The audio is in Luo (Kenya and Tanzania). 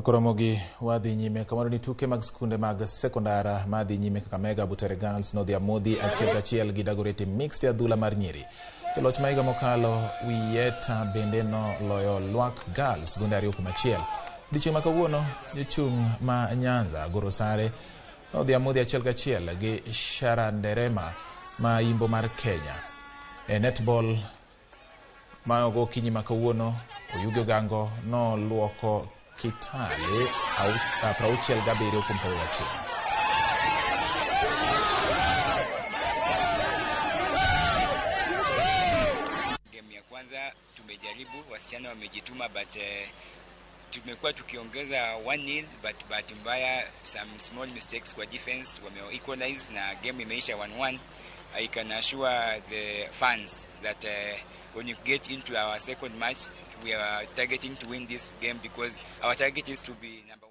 Koromogi wadhi nyime kamoro ni tuke mag skunde mag sekondar madhi nyime Kakamega. Butere Girls nodhi amodhi 1-1 gi Dagoretti Mixed e adhula mar nyiri. Joloch ma higa mokalo Wiyeta bende noloyo Lwak Girls gonde 2-1. Odiechieng' ma kawuono jochung' ma Nyanza goro sare nodhi amodhi 1-1 gi Sharanderema ma yimbo mar Kenya. E netball ma okinyi ma kawuono Oyugi Ogango noluoko Kitale 67-21. Game ya kwanza tumejaribu, wasichana wamejituma, but tumekuwa tukiongeza 1-0, but bahati mbaya some small mistakes kwa defense wame equalize na game imeisha 1-1. I can assure the fans that when you get into our second match, we are targeting to win this game because our target is to be number